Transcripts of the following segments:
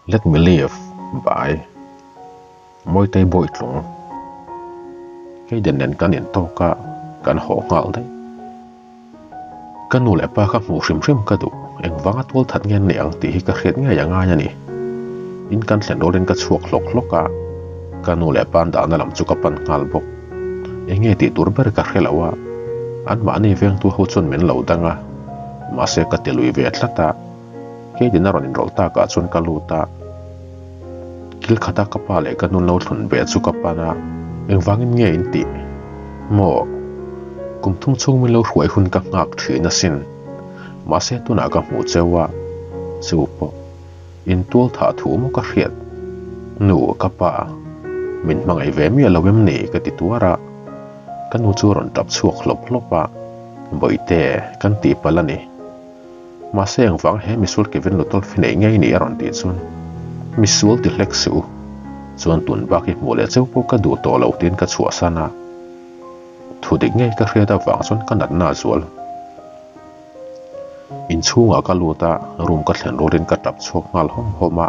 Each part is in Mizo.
Let me live, bye. Mawitei Bawitlung. Keidan nen kan intawk a, kan haw nghal daih. Ka nu leh pa ka hmuh hrim hrim ka duh, engvanga tual that nge an nih ang tih hi ka hriat ngei a ngai a ni. In kan thlen rualin ka chhuak hlawk hlawk a, ka nu leh pa an dahna lam chu ka pan nghal bawk. Enge tih tur ber ka hre lo a, anmahni vengtu ho chuan min lo dang a, mahse ka ti lui ve tlat a, Keidin a rawn inrawlh takah chuan ka lut a, kil khata ka pa leh ka nu lo thlun ve chu ka pan a, engvangin nge in tih? Maw? Kum thum chhung min lo hruai hun ka nghak thin asin. Mahse tunah ka hmuh cheu a, chu pawh in tual thah thu maw ka hriat? Nu, ka pa, min hmangaih ve miah lo em ni? ka ti tuar a, ka nu chu a rawn tap chhuak hlawp hlawp a, Bawihte, kan tihpalh a ni. Mahse engvang he misual Kevin Lutolf hi neih ngei ni a rawn tih chuan misual ti hlek suh u, chuan tun bak hi hmuh leh cheu pawh ka duh tawh lo tiin ka chhuahsan a. Thu dik ngei ka hriat avang chuan ka natna a zual. Inchhungah ka lut a, room ka thlen rualin ka tap chhuak nghal hawm hawm a.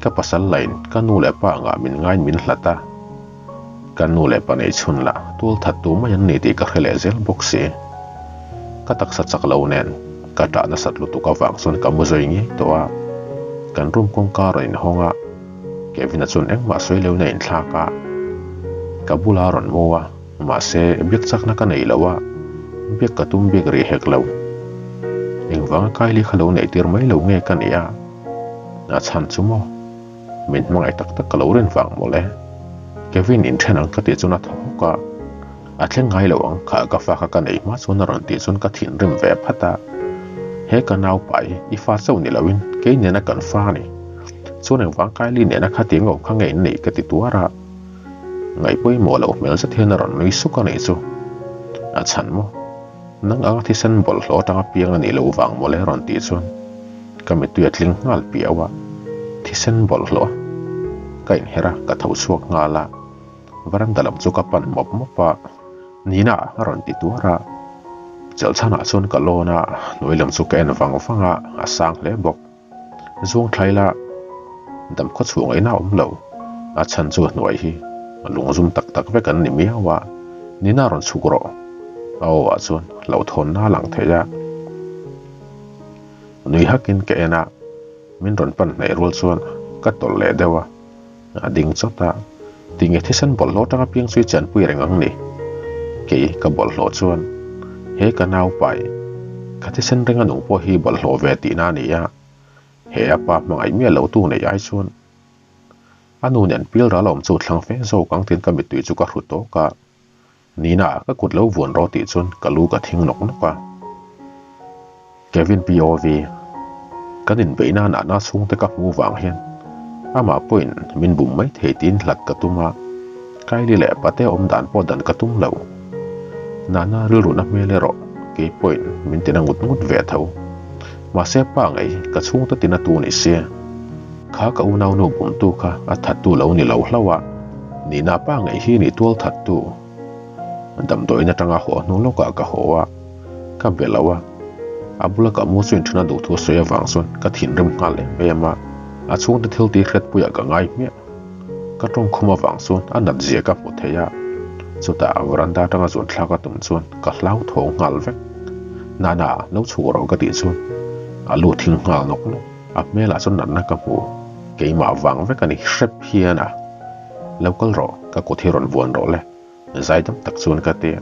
Ka pasal lain ka nu leh pa angah min ngaiin min hlat a. Ka nu leh pa nei chhun lah tual that tu mai an ni tih ka hre leh zel bawk si. Ka taksa chak lo nen ka ṭah nasat lutuk avang chuan ka mu zui ngei tawh a. Kan room kawngka a rawn inhawng a, Kevin-a chuan engmah sawi loin a inthlak a. Ka bulah a rawn mu a, mahse biak chakna ka nei lo a, biak ka tum bik rih hek lo. Engvanga Kylie kha lo neih tir mai lo nge ka nih a? A chhan chu maw? Min hmangaih tak tak ka lo rin vang mawle. Kevin in then ang ka tih chuan a thaw hawk a, a thleng ngai lo ang kha ka fa kha ka neih hma chuan a rawn tih chuan ka thinrim ve phat a. He ka nau pa hi i fa chauh ni loin kei nena kan fa a ni. Chuan engvang Kylie nena khatiang awm kha nge in neih ka ti tuar a. Ngaihpawimawh loh hmel zet hian a rawn nui suk a nih chu. A chhan maw? Nang anga thisen bawlhhlawh atanga piang a nih loh vang mawle a rawn tih chuan ka mittui a tling nghal piau a, thisen bawlhhlawh a ka inher a, ka tho chhuak nghal a, varanda lam chu ka pan mawp mawp a, Nina a rawn ti tuar a, chelhchhanah chuan ka lawn a, hnuai lam chu ka en vang vang a, a sang hle bawk. Zuang thlaila dam khaw chhuah ngaihna a awm lo, a chhan chu hnuai hi lung zum tak tak vek an ni miau a, Nina rawn chhuk rawh a aw ah chuan hlauhthawnna a lang thei a. Nui hakin ka en a, min rawn pan hnaih rual chuan ka tawlh leh deuh a, a ding chawt a, tinge thisen bawlhhlawh atanga piang chu i chenpui reng ang ni? Kei ka bawlhhlawh chuan he ka naupai ka thisen renga nung pawh hi bawlhhlawh ve tihna a ni a, he a pa hmangaih miah lo tu neih ai chuan a nu nen pil ral awm chu thlang fe zawk ang tiin ka mittui chu ka hru tawk a, Nina ka kut lo vuan rawh tih chuan ka lu ka thing nawk nawk a. Kevin POV, Kan inbeihna nahna chhungte ka hmu vang hian amah pawhin min bum mai thei tiin hlat ka tum a, Kylie leh Pate awm dan pawh dan ka tum lo. Nahna rilruna hmel erawh kei pawhin min tina ngut ngut ve tho. Mahse pa ngei ka chhungte tina tu ni sia. Kha ka unaunu bumtu kha a thattu lo ni lo hlauh a, nihna pa ngei hi ni tual thattu. Damdawiin atanga haw hnu lawkah ka haw a, ka be lo a, a bula ka mu chu inthana duh thu a sawi avang chuan ka thinrim nghal em em a, a chhungte thil tih hriatpuiah ka ngai hmiah. Ka tawngkhum avang chuan a nat zia ka hmu thei a, chutah veranda atanga zuan thlak a tum chuan ka hlauthawng nghal vek. Nana, lo chhuk rawh ka tih chuan a lu thing nghal nawk nawk. A hmelah chuan natna ka hmu, keimah vang vek a ni hrep hian a. Lo kal rawh, ka kut hi rawn vuan rawh le. Zaidam tak chuan ka ti a,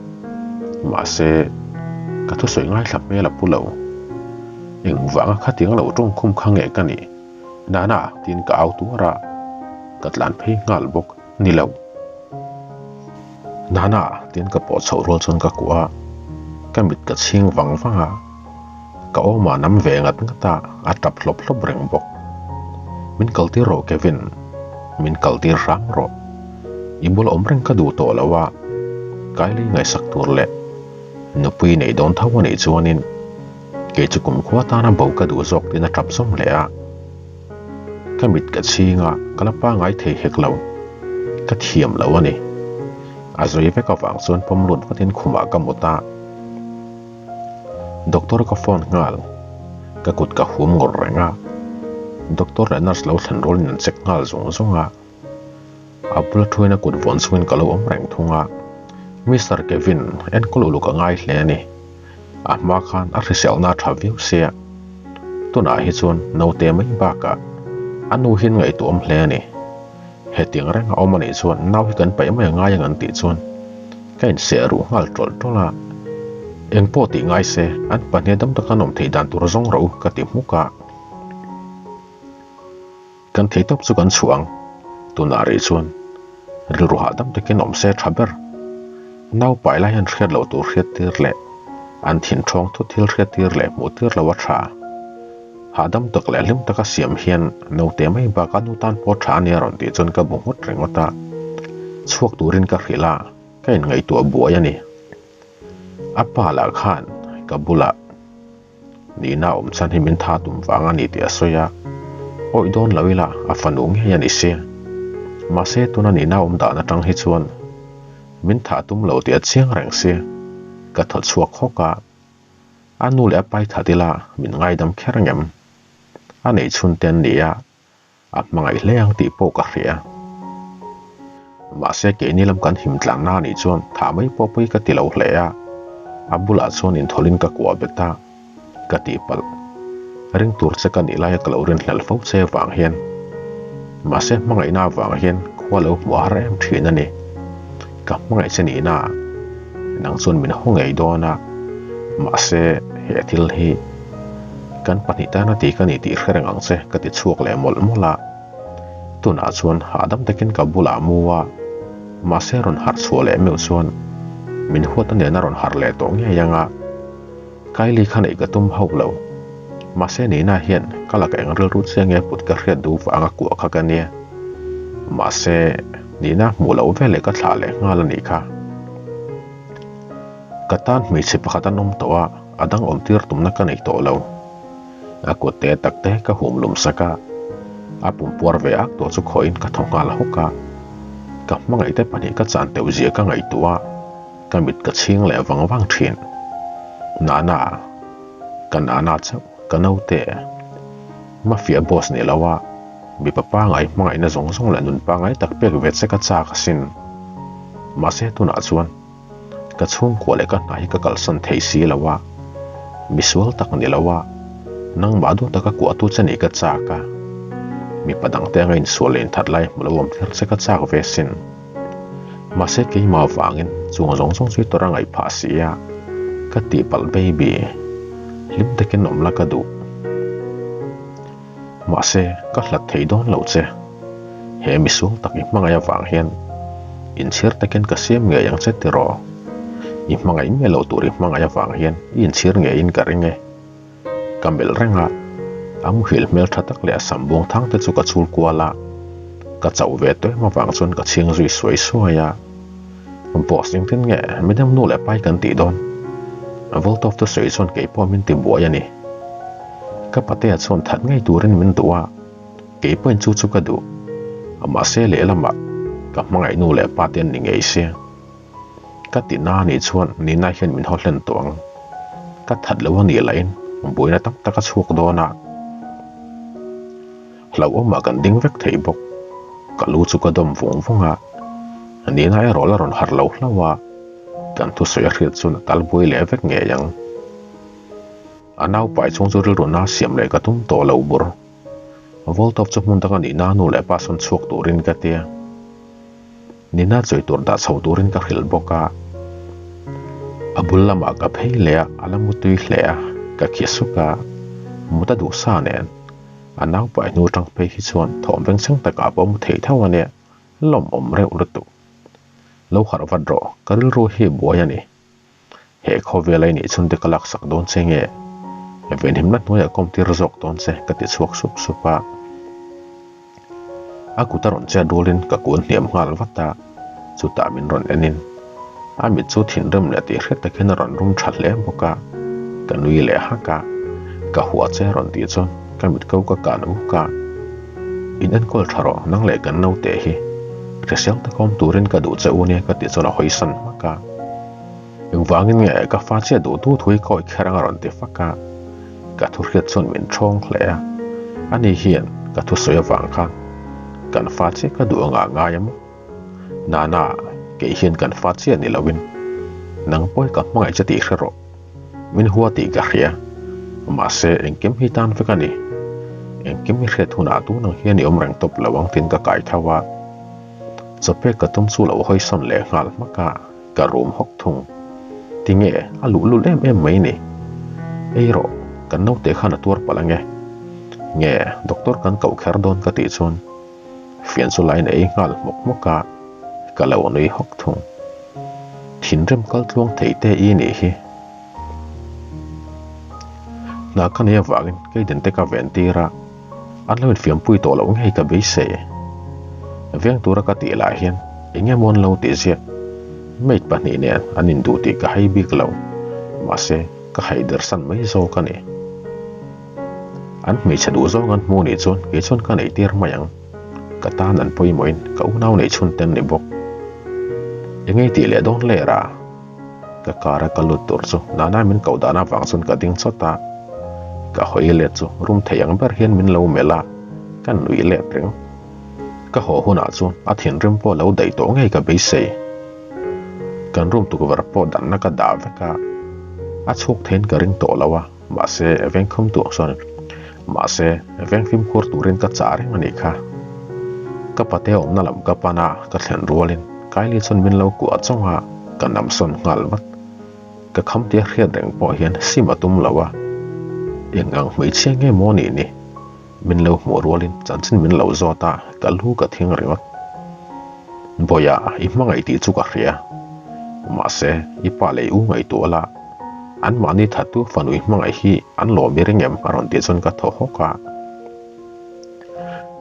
mahse ka thusawi ngaithla hmel a pu lo. Engvanga khatiang lo tawngkhum kha nge ka nih? Nana tiin ka au tuar a, ka tlan phei nghal bawk. Ni lo. Nana tiin ka pawh chhoh rual chuan ka kuah a, ka mit ka chhing vang vang a, ka awmah nam ve ngat ngat a, a tap hlawp hlawp reng bawk. Min kaltir rawh Kevin, min kaltir hrang rawh. I bula awm reng ka duh tawh lo a, Kylie ngaihsak tur leh nupui nei dawn tho a nih chuanin kei chu kumkhua tana bo ka duh zawk tiin a tap zawm leh a. Ka mit ka chhing a, ka la pangai thei hek lo. Ka thiam lo a ni. A zui vek avang chuan pawm lut vatin khumah ka mut a. Doctor ka phone nghal, ka kut ka hum ngawrh reng a. Doctor leh nurse lo thlen rualin an check nghal zung zung a. A bula thuin a kut vawn chungin ka lo awm reng thung a. Mister Kevin, enkawl uluk a ngai hle a ni. A hma khan a hriselna a tha viau sia. Tunah hi chuan naute mai bakah a nu hian ngaihtuah awm hle a ni. Hetiang reng a awm a nih chuan nau hi kan paih mai a ngai ang an tih chuan ka inseh ruh nghal tawlh tawlh a. Eng pawh tih ngai se an pahnih dam taka an awm theih dan tur zawng rawh u ka ti hmuk a. Kan thei tawp chu kan chhuah ang. Tunah rih chuan rilru hahdam takin awm se tha ber. Nau pai lai an hriat loh tur hriat tir leh an thin thawng thut thil hriat tir leh hmuh tir lo a tha. Hahdam tak leh hlim taka siam hian naute mai bakah nu tan pawh tha a nia rawn tih chuan ka bu nghut ringawt a. Chhuak turin ka hrilh a, ka inngaihtuah buai a ni. A pa lah khan ka bulah Nihna awm chhan hi min tha tum vang a ni tih a sawi a, awih dawn lo ila a fanu ngei a ni si. Mahse tuna nihna awm dan atang hi chuan min tha tum lo tih a chiang reng si. Ka thaw chhuak hawk a, a nu leh a pai that ila min ngaidam kher ngem. A neih chhun te an ni a, A hmangaih hle ang tih pawh ka hria. Mahse keini lam kan him tlanna a nih chuan thah mai pawh pawi ka ti lo hle a, a bulah chuan inthawlin ka kuah bet a, ka tihpalh. Ring tur che ka nih laia ka lo rinhlelh fo che vang hian. Mahse hmangaihna avang hian khua lo hmuh a har em thin a ni. Ka hmangaih che nihna nang chuan min haw ngei dawn a, mahse he thil hi Kan pahnih tana ti ka ni tih hre reng ang che ka ti chhuak leh mawlh mawlh a. Tunah chuan hahdam takin ka bulah mu a, mahse rawn harh chhuah leh meuh chuan min huat a nena rawn harh leh tawh ngei ang a. Kylie kha neih ka tum hauh lo. Mahse Nina hian ka laka eng rilru chiang nge put ka hriat duh vang a kuah kha ka nia. Mahse Nina hmuh loh veleh ka thlah leh nghal a nih kha. Ka tan hmeichhe pakhat an awm tawh a, a dang awm tir tumna ka nei tawh lo. A kut te tak te ka hum lum sak a, a pum puar ve ak tawh chu khawihin ka thaw nghal hawk a. Ka hmangaih te pahnih ka chan teuh zia ka ngaihtuah a, ka mit ka chhing leh vang vang thin. Nana, ka nana chauh, ka naute. Mafia boss ni lo a, mipa pangai hmangaihna zawng zawng leh nun pangai tak pek ve che ka chak asin. Mahse tunah chuan ka chhungkua leh ka hna hi ka kalsan thei si lo a, misual tak ni lo a, nangmah duh taka kuahtu che nih ka chak a, mipa dangte anga insual leh inthat lai hmu lo awm thlir che ka chak ve asin. Mahse keimah avangin chung zawng zawng chu i tawrh a ngaih phah si a, ka tihpalh baby, hlim takin awm la ka duh. Mahse ka hlat thei dawn lo che, he misual tak i hmangaih avang hian inchhir takin ka siam ngei ang che tiraw? I hmangaih miah loh tur i hmangaih avang hian i inchhir ngeiin ka ring e. Ka melh reng a, a muhil hmel tha tak leh a sam buang thang te chu ka chul kual a, ka chauh ve tawh em avang chuan ka chhing zui suai suai a. Boss engtin nge midang nu leh pai kan tih dawn? Voltov chu sawi chuan kei pawh min ti buai a ni. Ka patea chuan that ngei turin min duh a, kei pawhin chu chu ka duh. Mahse lehlamah ka hmangaih nu leh pa te an ni ngei sia. Ka ti na anih chuan Nina hian min haw hlen tawh ang. Ka that lo anih lahin buaina tam tak a chhuak dawn a. Hlauhawmah kan ding vek thei bawk. Ka lu chu ka dawm vung vung a. Nina erawh la rawn harh lo hlauh a. Kan thusawi a hriat chuan a tal buai leh vek ngei ang. A naupai chung chu rilru na siam leh ka tum tawh lo bur. Voltov chu hmun danga Nina nu leh pa sawn chhuak turin ka tia. Nina chawi tur dah chho turin ka hrilh bawk a. A bul lamah ka phei leh a, a la mu tui hle a, ka khi suk a, mut a duh sa nen. A naupai hnu atang phei hi chuan thawm vengcheng takah pawh mu thei tho a nia, lawmawm reuh lutuk. Lo harh vat rawh, ka rilru hi buai a ni. He khawvel a i nih chhun te ka laksak dawn che nge? Venhimna hnuaiah kawm tir zawk dawn che ka ti chhuak sup sup a. A kut a rawn chet rualin ka kun hniam nghal vat a, chutah min rawn enin a mit chu thinrim leh tih hriat takin a rawn rum tha hle bawk a, ka nui leh hak a, ka hua che a rawn tih chuan ka mit ko ka kan uk a, In enkawl tha rawh nang leh kan naute hi hrisel taka awm turin ka duh che u nia ka tih chuan a hawisan hmak a. Engvangin nge ka fa chiah duh tu thu hi ka awih kher ang a rawn ti fak a, ka thu hriat chuan min thawng hle a. Ani hian ka thusawi avang khan kan fa chiah ka duh anga ngai a maw? Nana, kei hian kan fa chiah ni loin nang pawh hi ka hmangaih che tih hre rawh. Min hua tih ka hria. Mahse, engkim hi tan vek a ni. Engkim hi hriat hunah tun ang hian i awm reng tawp lo ang tiin ka kai tho a. Chawpek ka tum chu lo hawisawn leh nghal hmak a, ka rum hawk thung. Tinge, a luhlul em em mai ni. Ei rawh, kan naute khan a tuar palh ange. Nge, doctor kan koh kher dawn ka tih chuan fian chu lain a ei nghal hmawk hmawk a, ka lo nui hawk thung. Thinrim kal tluang thei te i nih hi. Hna ka nei avangin Keidan te ka ven tir a, an lo infiampui tawh loh ngei ka beisei. Veng tura ka tih lah hian eng emaw an lo tih ziak. Mate pahnih nen an induh tih ka hai bik lo, mahse ka haider san mai zawk a ni. An hmeichhe duh zawng an hmu nih chuan kei chuan ka neih tir mai ang. Ka tan an pawimawhin ka unau neih chhun ten ni bawk. Engei tih leh dawn ler a? Ka car a ka lut tur chu Nana min koh dan avang chuan ka ding chawt a. Ka hawi let chu rum thei ang ber hian min lo melh a, ka nuih let reng. Ka haw hunah chuan a thinrim pawh lo daih tawh ngei ka beisei. Kan room tukverh pawh danna ka dah vek a, a chhuak theiin ka ring tawh lo a. Mahse, vengkhawm tuah chuan mahse, veng fimkhur turin ka chah reng a nih kha. Ka pate awmna lam ka pan a, ka thlen rualin Kylie chuan min lo kuah chawng a, ka namsawn nghal vat. Ka kham tia hriat reng pawh hian sim a tum lo a, eng ang hmeichhia nge maw nih ni? Min lo hmuh rualin chanchin min lo zawt a, ka lu ka thing ringawt. Bawiha, i hmangaih tih chu ka hria. Mahse, i pa leh i u ngaihtuah la, anmahni thattu fanu i hmangaih hi an lawm i ring em? a rawn tih chuan ka thaw hawk a.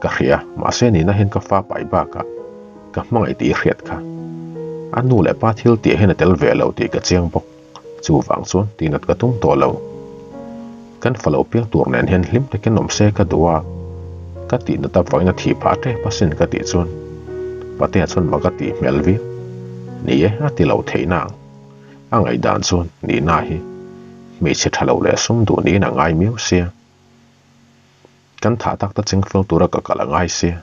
Ka hria, mahse nihna hian ka fa pai bakah ka hmangaih tih i hriat kha. A nu leh pa thil tih hian a tel ve lo tih ka chiang bawk. Chuvang chuan tinat ka tum tawh lo. Kan fa lo piang tur nen hian hlim takin awm se ka duh a, ka tihnat avangin a thih phah tep asin ka tih chuan Patea chuan mak a tih hmel viau. Ni e, a ti lo theih nang. A ngaihdan chuan nihna hi hmeichhe tha lo leh sum duh niin a ngai miau sia. Kan thah tak ta chingfel tura ka kal a ngai sia.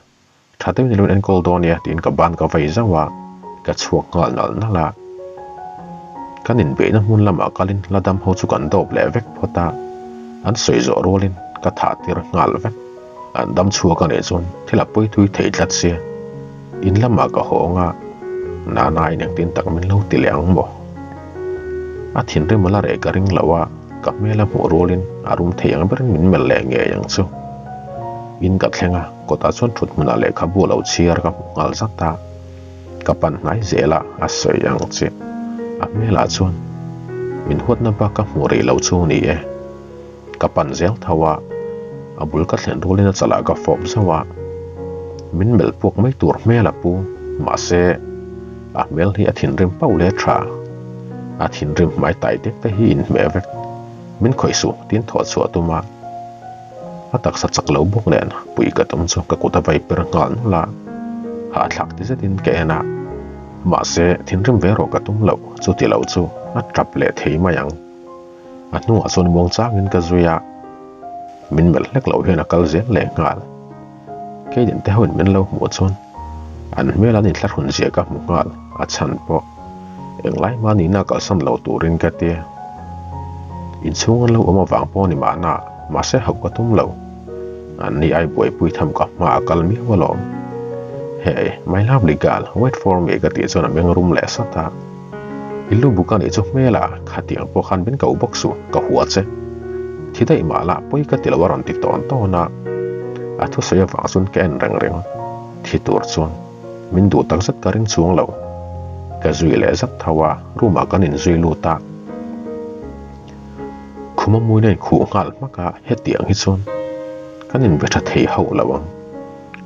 Tha deuhin ilo enkawl dawn nia tiin ka ban ka vei zauh a, ka chhuak nghal nalh nalh a. Kan inbeihna hmun lamah kalin la dam ho chu kan dawp leh vek phawt a, an sawi zawh rualin ka thah tir nghal vek. An dam chhuak a nih chuan thil a pawi thui thei tlat sia. In lamah ka hawng a, Nana in engtin tak min lo ti leh ang maw? A thinrim a la reh ka ring lo a, ka hmel a hmuh rualin a rum thei ang berin min melh leh ngei ang chu. In ka thleng a. Kawtah chuan thut hmunah lehkhabu a lo chhiar ka hmu nghal zat a, ka pan hnai zel a, a sawi ang che. A hmelah chuan min huatna bak ka hmuh rih lo chu ni e. Ka pan zel tho a, a bul ka thlen rualin a chalah ka fawp zauh a, min melh puak mai tur hmel a pu, mahse a hmel hi a thinrim pauh leh tha. A thinrim hmai tai dek te hi inhmeh vek, min khawih suh tiin thawh chhuah a tum a. A taksa chak lo bawk nen pui ka tum chu ka kut a vai per nghal nawlh a, hahthlak ti zetin ka en a. Mahse, thinrim ve erawh ka tum loh, chuti lo chu a tap leh thei mai ang. A hnungah chuan muang changin ka zui a, min melh hlek loh hian a kal zel leh nghal. Keidin te hoin min lo hmuh chuan an hmel an inthlahrun zia ka hmu nghal, a chhan pawh englai mah nihna kalsan lo turin ka tia. Inchhung an lo awm avang pawh ni mahna, mahse hauh ka tum lo. An ni ai buaipui tham ka hma a kal miau alawm. Hey, my lovely girl, wait for me ka tih chuan a meng rum leh sat a. I lu buk a nih chu hmel a, khatiang pawh khan min ko bawk suh, ka hua che. Thi daih mah lah pawi ka ti lo a rawn ti tawn tawn a. A thusawi avang chuan ka en reng reng. Thi tur chuan min duh tak zet ka ring chuang lo. Ka zui leh zat tho a, room ah kan inzui lut a. Khum a muin a inkhuh nghal hmak a, hetiang hi chuan kan inbe tha thei hauh lo ang.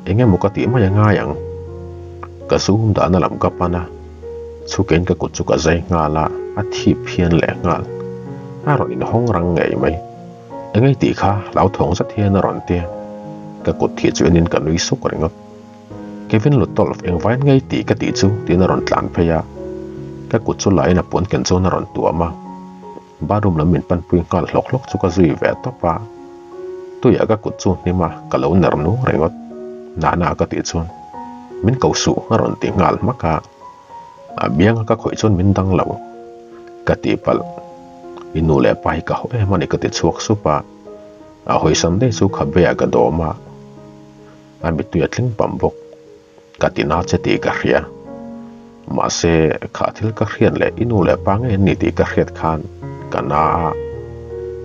Eng emaw ka tih mai a ngai ang. Ka zoom dahna lam ka pan a, chhukein ka kut chu ka zai nghal a, a thip phian leh nghal. A rawn inhawng rang ngei mai. Engei tih kha hlauthawng zet hian a rawn ti a, ka kut thih chu enin ka nui suk ringawt. Kevin Lutolf engvain ngei tih ka tih chu tiin a rawn tlan phei a, ka kut chu lain a puan ken chuan a rawn tuam a. Bathroom lam min panpui nghal hlawk hlawk chu ka zui ve tawp a. Tuiah ka kut chu hnim a, ka lo ner nung ringawt. Nana ka tih chuan min ko suh a rawn ti nghal hmak a. A bianga ka khawih chuan min dang lo. Ka tihpalh. I nu leh pa hi ka haw em a ni ka ti chhuak sup a. A hawisan daih chu khabe ah ka dawm a. A mittui a tling pam bawk. Ka ti na che tih ka hria. Mahse, kha thil ka hriat leh i nu leh pa ngei an ni tih ka hriat khan ka na a,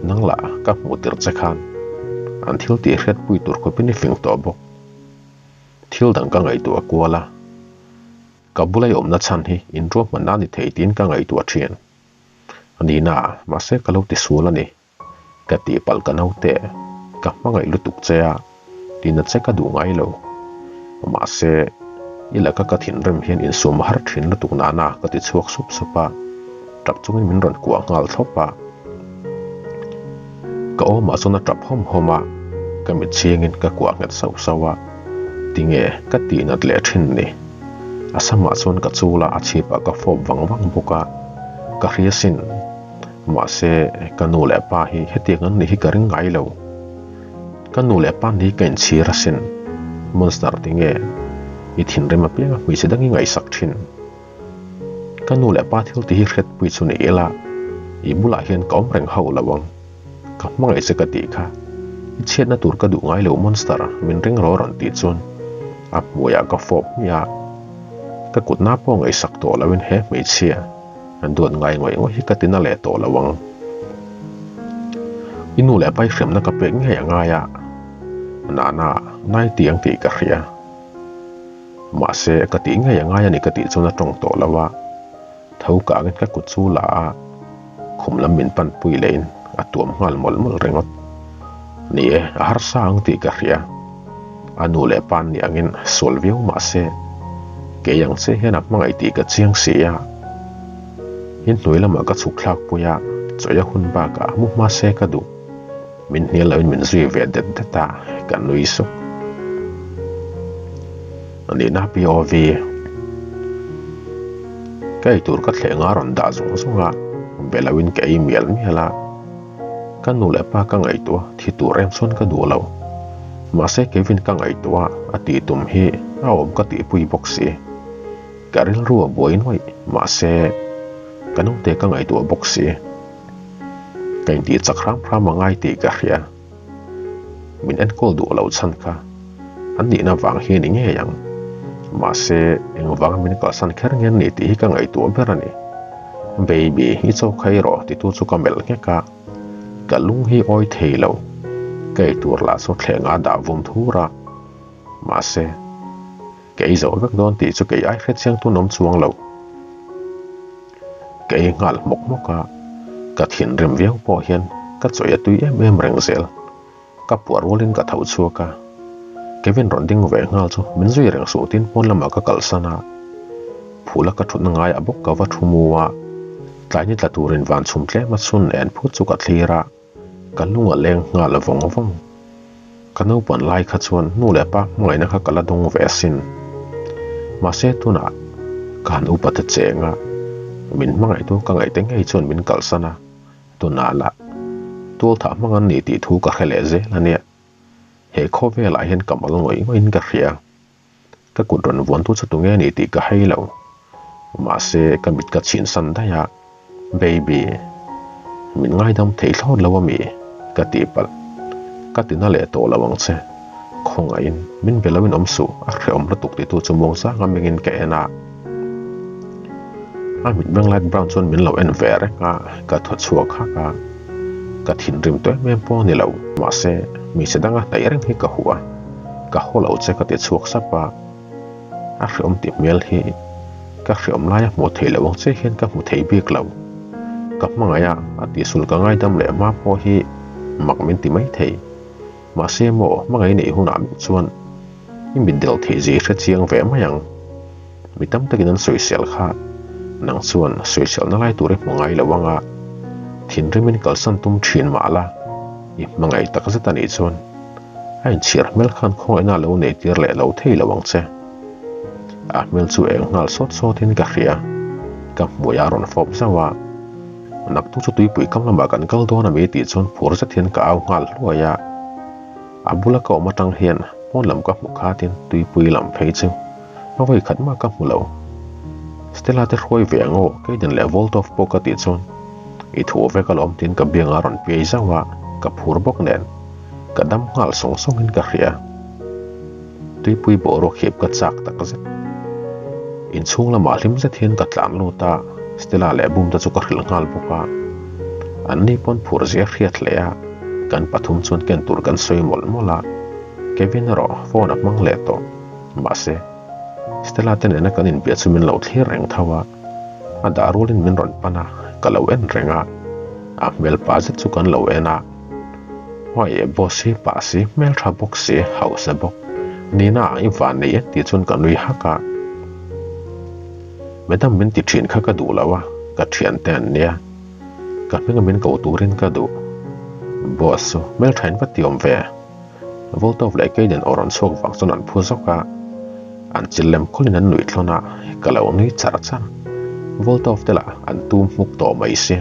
nang lah ka hmuh tirh che khan an thil tih hriatpui tur khawpin i fing tawh bawk. Thil dang ka ngaihtuah kual a, ka bula i awmna chhan hi inruahmanna a ni thei tiin ka ngaihtuah thin. A nihna, mahse ka lo tisual a ni. Ka tihpalh ka naute, ka hmangaih lutuk che a, tina che ka duh ngai lo. Mahse, i laka ka thinrim hian insum a har thin lutuk nana ka ti chhuak sup sup a, tap chungin min rawn kuah nghal thlawp a. Ka awmah chuan a tap hawm hawm a, ka mit chhingin ka kuah nghet sauh sauh a, tinge ka tihnat leh thin ni. A samah chuan ka chul a, a chhipah ka fawp vang vang bawk a, ka hria sin. Mahse, ka nu leh pa hi hetiang an nih hi ka ring ngai lo. Ka nu leh pa ni ka inchhir asin. Monster tinge i thinrim apianga hmeichhe dang i ngaihsak thin. Ka nu leh pa thil ti hi hriatpui chu ni ila, i bulah hian ka awm reng hauh lo ang. Ka hmangaih che ka tih kha. I chhiatna tur ka duh ngai lo Monster, min ring rawh rawn tih chuan a hmuiah ka fawp hmiah a. Ka kutna pawh ngaihsak tawh loin he hmeichhia. An duat ngai ngawih ngawih hi ka tina leh tawh lo ang. I nu leh pai hriamna ka pek ngei a ngai a, Nana, nai ti ang tih ka hria. Mahse, ka tih ngei a ngai a ni ka tih chuan a tawng tawh lo a, tho kangin ka kut chu la a, khum lam min panpui lehin a tuam nghal mawlh mawlh ringawt. Ni e, a harsa ang tih ka hria. A nu leh pa nih angin sual viau mah se, kei ang che hian a hmangaih tih ka chiang si a. Inhnuai lamah ka chhuk thlak pui a, chawih a hun bakah mu hma se ka duh. Min hnial loin min zui ve det det a, ka nui suk. A nihna POV. Ka eitur ka thleh nga rawn dah zung zung a, be loin ka ei mial mial a. Ka nu leh pa ka ngaihtuah thi tur em chuan ka duh lo. Mahse Kevin ka ngaihtuah a tih tum hi a awm ka tihpui bawk si. Ka rilru a buai nuaih mahse ka naute ka ngaihtuah bawk si. Ka intih chak hram hram a ngai tih ka hria. Min enkawl duh lo chhan kha an nihna vang hi a ni ngei ang. Mahse, engvanga min kalsan kher nge an ni tih hi ka ngaihtuah ber a ni. Baby, i chaw kha i rawh titu chu ka melh nghek a, ka lung hi awi thei lo. Ka eitur lah chu thleng a dah vum thur a. Mahse, ka ei zo vek dawn tih chu kei ai hrechiang tun awm chuang lo. Ka ei nghal hmawk hmawk a, ka thinrim viau pawh hian ka chawih a tui em em reng zel. Ka puah rualin ka tho chhuak a, Kevin rawn ding ve nghal chu min zui reng suh tin pawn lamah ka kalsan a, phula ka thutna ngaiah bawk ka va thu mu a, tlai ni tla turin van chhum tlem a chhun en phut chu ka thlir a. Ka lung a leng nghal vawng vawng. Ka naupan lai kha chuan nu leh pa hmangaihna kha ka la dawng ve asin. Mahse tunah ka han upa ta cheng a, min hmangaihtu ka ngaihte ngei chuan min kalsan a, tunah lah tualthah hmang an ni tih thu ka hre leh zel a nia. He khawvelah hian ka mal ngawih ngawih in ka hria. Ka kut rawn vuantu chu tunge ni tih ka hei lo. Mahse, ka mit ka chhinsan daih a, Baby, min ngaidam thei thlawt lo ami? ka tih palh. Ka tina leh tawh lo ang che. Khawngaihin, min be loin awm suh, a hrehawm lutuk titu chu muangchang a mengin ka en a. A mitmeng light brown chuan min lo en ve reng a, ka thaw chhuak hak a. Ka thinrim tawh em em pawh a ni lo, mahse, hmeichhe danga hnaih reng hi ka huh a, ka haw lo che ka ti chhuak sap a. A hreawm tih hmel hi ka hreawm laia hmuh theih loh ang che hian ka hmu thei bik lo. Ka hmangaih a, a tihsul ka ngaidam leh hma pawh hi mak min ti mai thei. Mahse maw, hmangaih neih hunah meuh chuan i mitdel theih zia i hre chiang ve mai ang. Mi tam takin an sawisel kha nang chuan sawiselna lai tur i hmu ngai lo ang a, thinrimin kalsan tum thin mah la, i hmangaih tak zet a nih chuan a inchhir hmel khan khawngaihna a lo nei tir leh lo thei lo ang che. A hmel chu eng nghal sawt sawtin ka hria, ka hmui a rawn fawp zauh a, Naktuk chu tuipui kam lamah kan kal dawn a mi tih chuan phur zet hian ka au nghal hluai a. A bula ka awm atang hian pawn lam ka hmu khatin tuipui lam phei chu a vawi khat mah ka hmu lo. Stella te hruai ve ang aw, Kayden leh Voltov pawh ka tih chuan i thu vek alawm tiin ka biang a rawn piai zauh a, ka phur bawk nen ka dam nghal sawng sawngin ka hria. Tuipui boruak hip ka chak tak zet. Inchhung lamah hlim zet hian ka tlan lut a, Stella leh Boom te chu ka hrilh nghal bawk a. An ni pawn phur zia hriat hle a, kan pathum chuan ken tur kan sawi mawlh mawlh a. Kevin erawh phone a hmang leh tawh. Mahse, Stella te nena kan inbiah chu min lo thlir reng tho a, a dah rualin min rawn pan a, ka lo en reng a. A hmel pa zet chu kan lo en a. Huai e boss hi pah si, hmeltha bawk si, hausa bawk. Nina i van nei e tih chuan ka nui hak a. Madam min ti thin kha ka duh lo a, ka thiante an nia. Ka hminga min ko turin ka duh. Boss chu hmeltha in va ti awm ve. Voltov leh Kayden aw rawn chhuak vang chuan an phu zawk a. An chil lem khawlin an nuih thlawn a, ka lo nui char char. Voltov te lah an tum hmuk tawh mai si.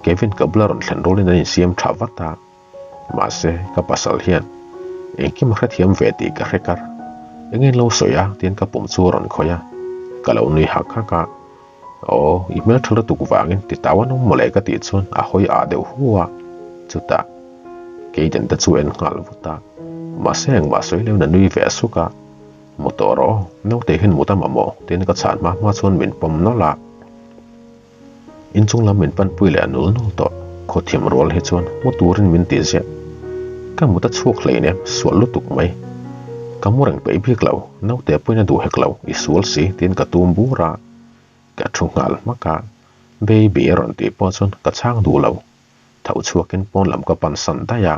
Kevin ka bula rawn thlen rualin an insiam tha vat a, mahse ka pasal hian engkim a hrethiam ve tih ka hre kar. Eng in lo sawi a tiin ka pum chu a rawn khawih a, ka lo nui hak hak a, Aw, i hmeltha lutuk vangin ti tau an awm mawle ka tih chuan a hawi ah deuh hu a, chutah Kayden te chu en nghal vut a, mahse engmah sawi loin a nui ve suk a, Mu tawh rawh aw, naute hian mut a mamawh tiin ka chhan hma hma chuan min pawm nawlh a. Inchung lam min panpui leh a nul nul tawh. Khawthiam rual hi chuan mu turin min tih ziah. Ka mut a chhuak hleinem, sual lutuk mai. Ka mu reng peih bik lo, naute pawhin a duh hek lo, i sual si tiin ka tum bur a. Ka thu nghal hmak a, Baby a rawn tih pawh chuan ka chhang duh lo. Tho chhuakin pawn lam ka pan san daih a.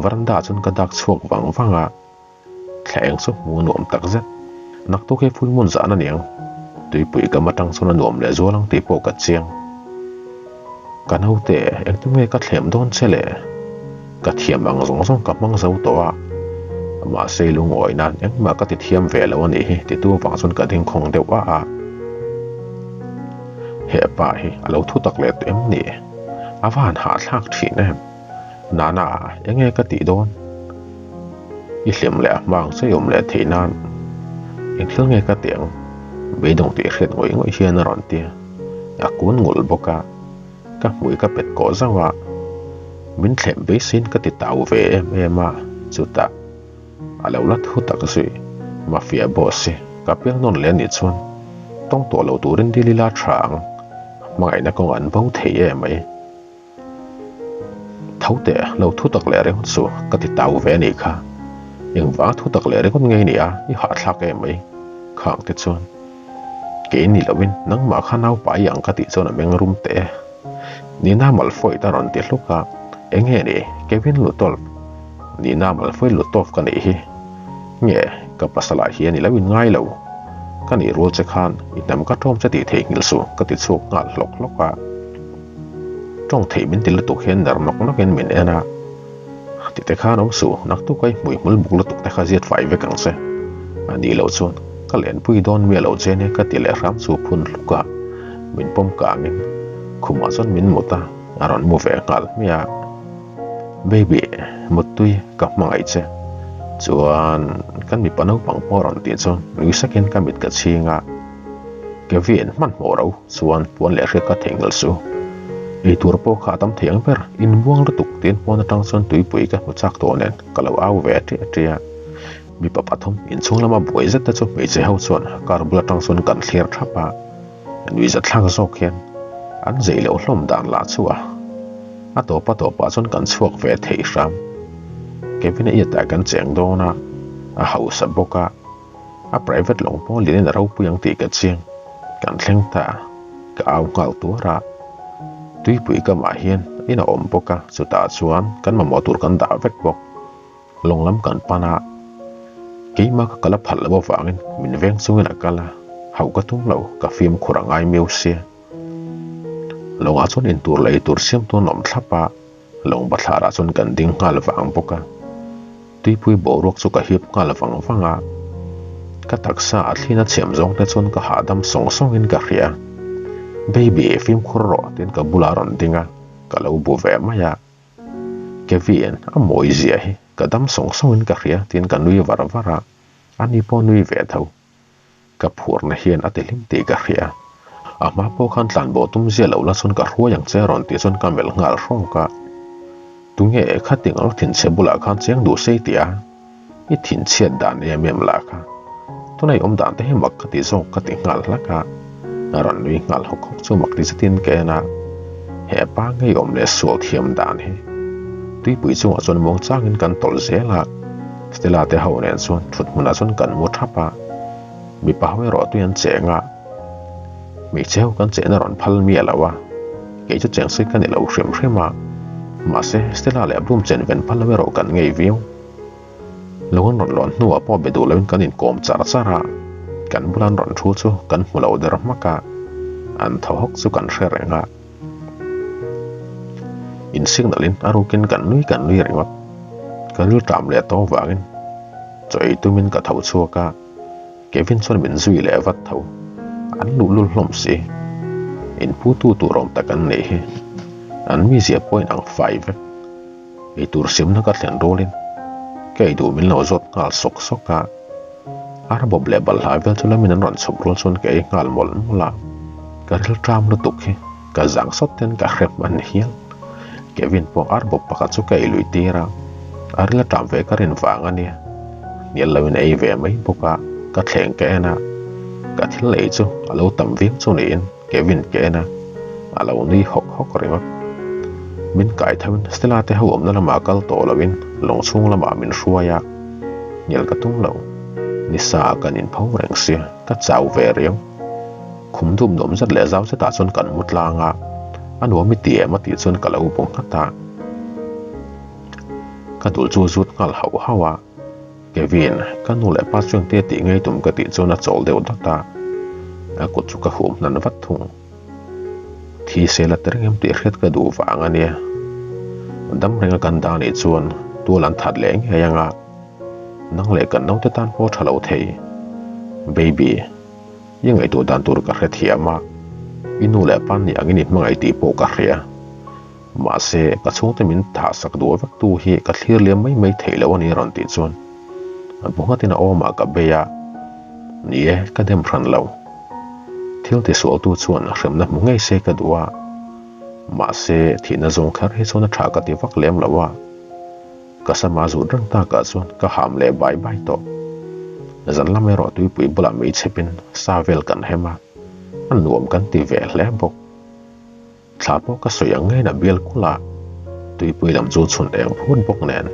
Veranda chuan ka dak chhuak vang vang a. Thla eng chu hmu nuam tak zet. Naktuk hi full moon zan a niang. Tuipui kam atang chuan a nuam leh zual ang tih pawh ka chiang. Ka naute engtin nge ka thlem dawn che le? Ka thiam ang zawng zawng ka hmang zo tawh a. Mahse lungawi nan engmah ka ti thiam ve lo a nih hi titu vang chuan ka ding khawng deuh a a. He pa hi a lo thu tak leh tawh em ni? A va han hahthlak thin em? Nana, enge ka tih dawn? I hlim leh a hmang che i awm leh theih nan eng thil nge ka tih ang? Beidawng tih hriat ngawih ngawih hian a rawn ti a, a kun ngulh bawk a, ka hmui ka pet kawh zauh a, min thlem beiseiin ka ti tau ve em em a, chutah A lo la thu tak zui. Mafia boss hi ka piang nawn leh anih chuan tawng tawh lo turin dil ila tha ang. Hmangaihna kawng an bo thei e mai. Tho teh lo thu tak leh ringawt chu ka ti tau ve anih kha. Engvanga thu tak leh ringawt nge i nih a, i hahthlak e mai. Khang te chuan kei ni loin nangmah kha naupa i ang ka tih chuan a meng rum teh e. Nina Malfoy ta rawn ti hluk a, Enge ni, Kevin Lutolf, Nina Malfoy Lutolf ka nih hi. Nge, ka pasalah hian i lo in ngai lo. Ka nih rual che khan i hnam ka ṭawm che tih theihnghilh suh ka ti chhuak nghal hlawk hlawk a. Ṭawng theih min ti lutuk hian ner nawk nawkin min en a. Ti te khan awm suh, naktuk a i hmui hmul buk lutuk te kha ziat fai vek ang che. A nih loh chuan ka lenpui dawn miah lo che nia ka ti leh hram chu phun hluk a, min pawm kangin khumah chuan min mut a, a rawn mu ve nghal hmiah a. Baby, muttui ka hmangaih che. Chuan kan mipa naupang pawh a rawn tih chuan nui sakin ka mit ka chhing a. Kevin hmanhmawh ro chuan puan leh hriat ka theihnghilh su. Ei tur pawh kha a tam thei ang ber, inbuang lutuk tiin pawn atang chuan tuipui ka hmu chak tawh nen ka lo au ve ṭiah ṭiah a. Mipa pathum inchhung lama buai zet te chu hmeichhe ho chuan car bul atang chuan kan thlir thap a, nuihzat thlak zawk hian an zei loh hlawm dan lah chu a a tawp a tawpah chuan kan chhuak ve thei hram. Kevin-a iatah kan cheng dawn a, a hausa bawk a. A private lawng pawh lian in a ropui ang tih ka chiang. Kan thleng ta a, ka au nghal tuar a. Tuipui kamah hian in a awm bawk a, chutah chuan kan mamawh tur kan dah vek bawk. Lawng lam kan pan a, keimah ka kal a phalh loh avangin min veng chungin a kal a, hauh ka tum lo, ka fimkhur a ngai miau sia. Lawngah chuan intur leh eitur siam tu an awm thlap a. Lawng bathlarah chuan kan ding nghal vang bawk a, tuipui boruak chu ka hip nghal vang vang a, ka taksa a thlin a chhem zawng te chuan ka hahdam sawng sawngin ka hria. Baby, fimkhur rawh tiin ka bulah a rawn ding a, ka lo bu ve mai a. Kevin, a mawi zia hi. Ka dam sawng sawngin ka hria tiin ka nui var var a, ani pawh nui ve tho. Ka phurna hian a ti hlim tih ka hria. A hma pawh khan tlanbo tum zia lo la chuan ka hruai ang che rawn tih chuan ka melh nghal hrawk a. Tunge khating alo thinchhe bulah khan chiang duh sei tih a? I thinchhiat dan em em lah kha. Tuna i awm dan te hi mak ka ti zawk ka ti nghal hlak a. A rawn nui nghal hawk hawk chu mak ti zetin ka en a. He pa ngeiawm leh sual thiam dan hi. Tuipui chungah chuan muang changin kan tawlh zel a. Stella te ho nen chuan thut hmunah chuan kan mu thap a. Mipa ho erawh tui an cheng a. Hmeichhe ho kan chehna rawn phal miah lo a. Kei chu cheng sei ka ni lo hrim hrim a. Mahse Stella leh Bloom chen ven phal lo erawh kan ngei viau. Lo an rawn lawn hnuah pawh be duh loin kan inkawm char char a, kan bula an rawn thu chu kan hmu lo der hmak a, an thaw hawk chu kan hre reng a. In signal in a rukin kan nui kan nui ringawt. Ka ril ṭam leh tawng vangin chaw ei tumin ka tho chhuak a, Kevin chuan min zui leh vat tho. An luhlul hlawm si. Inputu tur awm tak an nih hi. An mizia pawh in ang fai vek. Eitur simna ka thlen rualin ka ei duh min lo zawt nghal sawk sawk a, ar bawp leh balhla vel chu lamin an rawn chhawp rual chuan ka ei nghal mawlh mawlh a, ka ril ṭam lutuk hi ka zang sawt ten ka hrem a ni hial. Kevin pawh ar bawp pakhat chu ka ei lui tir a, a ril a ṭam ve ka rin vang a nia, hnial loin a ei ve mai bawk a, ka thleng ka en a, ka thil ei chu a lo tam viau chu niin. Kevin ka en a, a lo nui hawk hawk ringawt. Min kai tho in Stella te ho awmna lamah kal tawh lo in lawng chhung lamah min hruai a, hnial ka tum lo. Nisa ah kan inpho reng sia, ka chau ve riau. Khum dup nuam zet leh zau zetah chuan kan mu tlang a, a nuam i ti em a tih chuan ka lo bu nghat a. Ka dul chu zut nghal hauh hauh a. Kevin, ka nu leh pa chuan te tih ngei tum ka tih chuan a chawl deuh dawt a, a kut chu ka hum hnan vat thung. Thi sel a ter ngem tih hriat ka duh vang a nia. Dam renga kan dah nih chuan tual an that leh ngei anga, nang leh kan naute tan pawh tha lo thei. Baby, i ngaihtuah dan tur ka hrethiam a, i nu leh pa nih angin i hmangaih tih pawh ka hria. Mahse, ka chhungte min thah sak duh vek tu hi ka thlir liam mai mai theih loh a ni rawn tih chuan a bu nghatin a awmah ka bei a, ni e, ka dem hran lo. Thil tisualtu chuan hremna hmu ngei se ka duh a, mahse, thihna zawng kher hi chuan a tha ka ti vak lem lo a, ka sama zut reng takah chuan ka ham leh bai bai tawh. Zan lam erawh tuipui bulah mei chhepin sa vel kan hem a, a nuam kan ti ve hle bawk. Thla pawh ka sawi ang ngeiin a bial kulh a, tuipui lam chu chhun eng phut bawk nen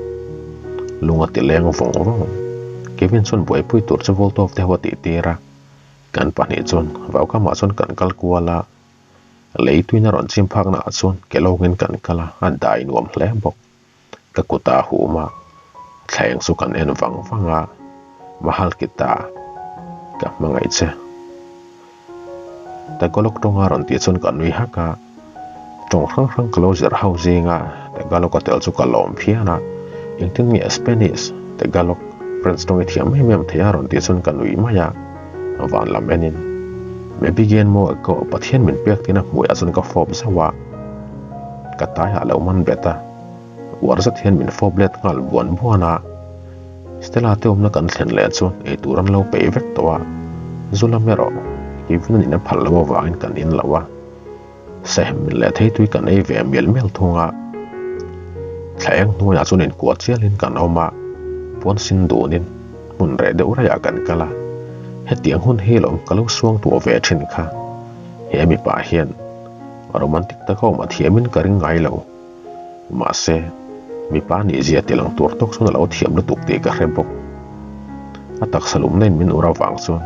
lung a ti leng vawng vawng. Kevin chuan buaipui tur chu Voltov te ho a tih tir a, kan pahnih chuan vaukamah chuan kan kal kual a, lei tuina rawn chim phakna ah chuan ke lawngin kan kal a, a dai nuam hle bawk. Ka kut a hum a, thleng chu kan en vang vang a, Mahal kita, ka hmangaih che. Tagalog tawnga rawn tih chuan ka nui hak a, tawng hrang hrang ka lo zir ho zing a, Tagalog a tel chu ka lawm phian a, engtin nge Spanish, Tagalog, French tawng i thiam em em thei a rawn tih chuan ka nui mai a, van lam enin Mebigien maw ko Pathian min pek tiin a hmuiah chuan ka fawp zauh a, ka taiah lo man bet a. Uar zet hian min fawp let nghal buan buan a, Stella te awmna kan thlen leh chuan eitur an lo peih vek tawh a, zu lam erawh Kevin-a in a phal loh avangin kan in lo a, Sahem min leh thei tui kan ei ve mial mial thung a. Thla eng hnuaiah chuan inkuah chialin kan awm a, puan sin dunin hmun reh deuh raiah kan kal a, hetiang hun hi lawm ka lo suang tuah ve thin kha, he mipa hian romantic taka awm a thiamin ka ring ngai lo. Mahse, mipa nih zia ti lang tur tawk chuan a lo thiam lutuk tih ka hre bawk. A taksa lumna in min ur avang chuan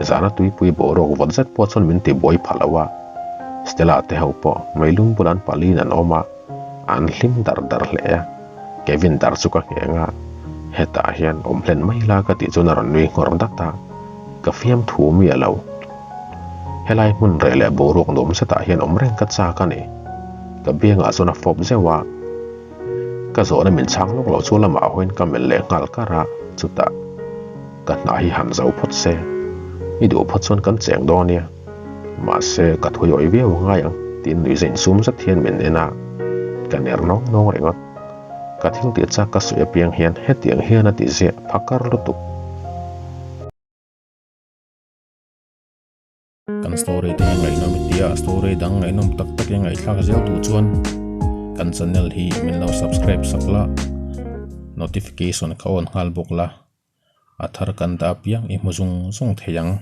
zana tuipui boruak vawt zet pawh chuan min ti buai pha lo a. Stella te ho pawh meilum bulah an paliin an awm a, an hlim dar dar hle a. Kevin dar chu ka ngheng a, hetah hian awm hlen mai la ka tih chuan a rawn nui nghawr dat a, ka fiamthu mi a lo. Helai hmun reh leh boruak nuam zetah hian awm reng ka chak a ni. Ka biangah chuan a fawp zeuh a, ka zawhna min chhang lawk loh chu lamah hawiin ka melh leh nghal kar a, chutah ka hna hi han zo phawt se, i duh phawt chuan kan cheng dawn nia, mahse ka thui awih viau a ngai ang tiin nuihza insum zet hian min en a, ka ner nawng nawng ringawt. Ka thil tih chak ka sawi apiang hian hetiang hian a ti ziah phakar lutuk. Kan story te hi ngaihnawm i tia, story dang ngaihnawm tak tak i ngaihthlak zel duh chuan kan channel hi min lo subscribe sak la, notification kha on nghal bawk la, a thar kan dah apiang i hmu zung zung thei ang.